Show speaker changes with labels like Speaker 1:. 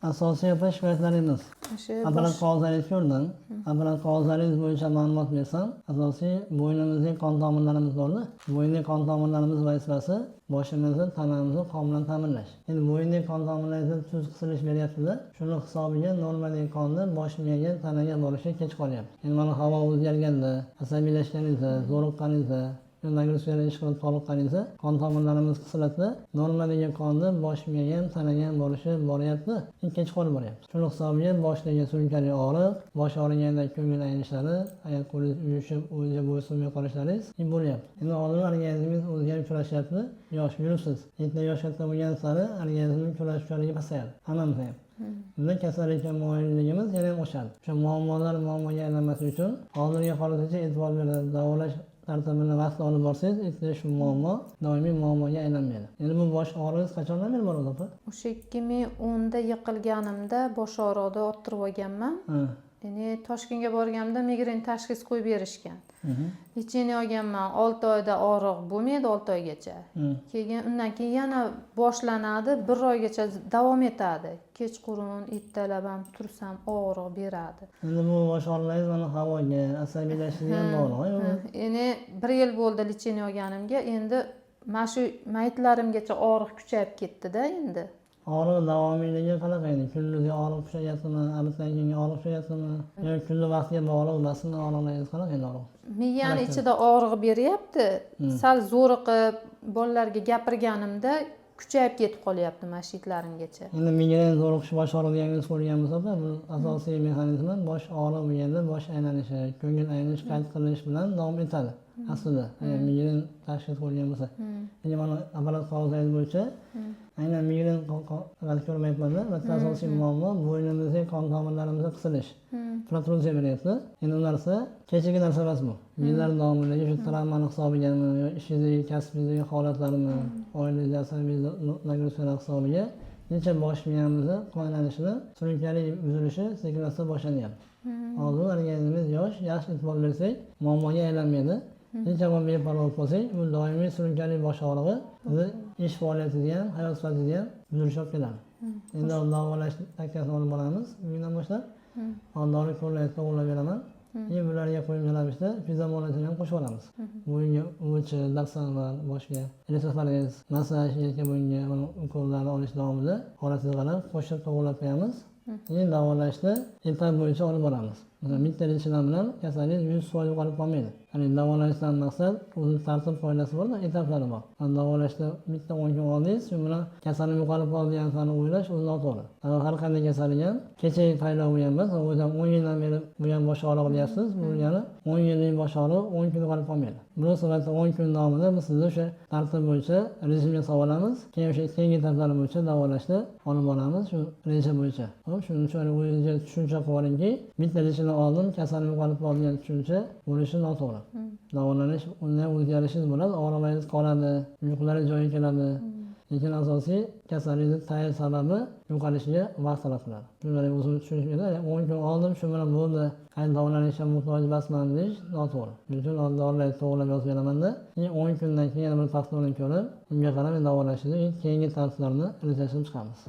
Speaker 1: Asosiy opa shikoyatlaringiz.
Speaker 2: O'sha
Speaker 1: Apparat
Speaker 2: bosh
Speaker 1: qog'ozlaringizni ko'rdim. Apparat qog'ozlaringiz bo'yicha ma'lumot bersam, asosiy bo'ynimizdagi qon tomirlarimiz borda. Bo'yindagi qon tomirlarimiz vazifasi boshimizni, tanamizni qon bilan ta'minlash. Endi bo'yindagi qon tomirlaringizda tuz qisilish beryaptida, shuni hisobiga normaldagi qonni bosh miyaga, tanaga borishi kech qolyapti. Endi mana havo o'zgarganda, asabiylashganingizda, zo'riqqaningizda, нагрузка lar ish qilib toliqqaningizda qon tomirlarimiz qisiladida, normaldagi qonni bosh miyaga ham, tanaga ham borishi boryapti, keyin kech qolib boryapti. Shuni hisobiga boshdagi surunkali og'riq, bosh og'riganda ko'ngil aynishlari, oyoq qo'lingiz uyushib, o'ziga bo'ysunmay qolishlaringiz bo'lyapti. Endi hozir organizmingiz o'ziga ham kurashyapti, yosh yuribsiz. Endi yosh katta bo'lgan sari organizmning kurashuvchanligi pasayadi, hammamizda ham. Bunda kasallikka moyilligimiz yana ham oshadi. O'sha muammolar muammoga aylanmasligi uchun hozirgi holatgacha e'tibor berib davolash tartibini vaqtida olib borsangiz, ertaga shu muammo doimiy muammoga aylanmaydi. Endi bu bosh og'rig'ingiz qachondan beri bor o'zi, opa?
Speaker 2: O'sha 2010da yiqilganimda bosh og'riqda ottirib olganman. Endi Toshkentga borganimda migren tashxis qo'yib berishgan. Лечение olganman, 6 oyda og'riq bo'lmaydi, 6 oygacha. Keyin undan keyin yana boshlanadi, bir oygacha davom etadi. Kechqurun, ertalab ham tursam og'riq beradi.
Speaker 1: Endi bu bosh og'riqlaringiz mana havoga, asabiylashishga ham bog'liq, yo'qmi?
Speaker 2: Endi bir yil bo'ldi лечение olganimga. Endi mana shu maytlarimgacha og'riq kuchayib ketdida endi.
Speaker 1: Og'riq davomiyligi qanaqa endi? Kunduzgi og'riq kuchayaptimi, обед dan keyingi og'riq kuchayaptimi yoki kunni vaqtiga bog'liq emasmi og'riqlaringiz? Qanaqa endi og'riq?
Speaker 2: Miyani
Speaker 1: Xarakter.
Speaker 2: ichida og'riq beryapti. Sal zo'riqib bolalarga gapirganimda kuchayib ketib qolyapti mana shu yerlarimgacha.
Speaker 1: Endi migren, zo'riqish, bosh og'riq diagnoz qo'yilgan bo'lsa, bu asosiy mexanizmi bosh og'riq bo'lganda bosh aylanishi, ko'ngil aynish, qayt qilish bilan davom etadi aslida, agar migren tashxis qo'yilgan bo'lsa. Endi mana apparat qog'ozlaringiz bo'yicha aynan migren g'alati ko'rmayapmanda. Bitta asosiy muammo bo'ynimizdagi qon tomirlarimizda qisilish, protruziya beryapti. Endi u narsa kechagi narsa emas, bu yillar davomidagi shu travmani hisobigami yo ishingizdagi, kasbingizdagi holatlarmi, oilangiz asabiy нагрузка lar hisobiga necha bosh miyamizni qon aylanishini surunkali buzilishi sekin asta boshlanyapti. Hozir organizmimiz yosh, yaxshi e'tibor bersak, muammoga aylanmaydi. Necha bor beparvo bo'lib qolsak, bu doimiy surunkali bosh og'rig'i bizni ish faoliyatingizga ham, hayot sifatingizga ham buzilish olib keladi. Endi davolash takkasini olib boramiz bugundan boshlab. Hozir dori ko'rlaydi, to'g'irlab beraman. Keyin bularga qo'shimcha ravishda fiziomuolajani ham qo'shib yuboramiz. Bo'yinga УВЧ, Daksan var, boshga elektroforez, massaj, yelka bo'yinga mana ukollarni olish davomida holatingizga qarab qo'shib to'g'irlab qo'yamiz. Keyin davolashni etap bo'yicha olib boramiz. Masalan, bitta лечение bilan kasallik 100% yo'qolib qolmaydi. Ya'ni davolashdan maqsad o'zini tartib qoidasi borda, etaplari bor. Mana davolashda bitta 10 kun oldingiz, shu bilan kasalim yo'qolib qoldi degan narsani o'ylash o'zi noto'g'ri. Har qanday kasallik ham kechagi paydo bo'lgan emas, o'zi ham 10 yildan beri bo'lgan bosh og'rig'i deyapsiz, bu degani 10 yillik bosh og'riq 10 kun yo'qolib qolmaydi. Munosabatda 10 kun davomida biz sizni o'sha tartib bo'yicha rejimga solib olamiz, keyin o'sha keyingi etaplari bo'yicha davolashni olib boramiz shu reja bo'yicha. Xo'p, shuning uchun o'zingizga tushuncha qilib olingki, bitta лечение oldim, kasalim yo'qolib qoldi degan tushuncha bo'lishi noto'g'ri. Davolanish unda ham o'zgarishingiz bo'ladi, og'riqlaringiz qoladi, uyqularingiz joyiga keladi. Lekin asosiy kasallikni tayyor sababi yo'qolishiga vaqt talab qiladi. Shunday o'zim tushunish kerak, 10 kun oldim, shu bilan bo'ldi, qayta davolanishga muhtoj emasman deyish noto'g'ri. Shuning uchun dorilarni to'g'irlab yozib beramanda, keyin 10 kundan keyin yana bir повторный ko'rib, unga qarab davolashni keyingi tartiblarni rejalashtirib chiqamiz.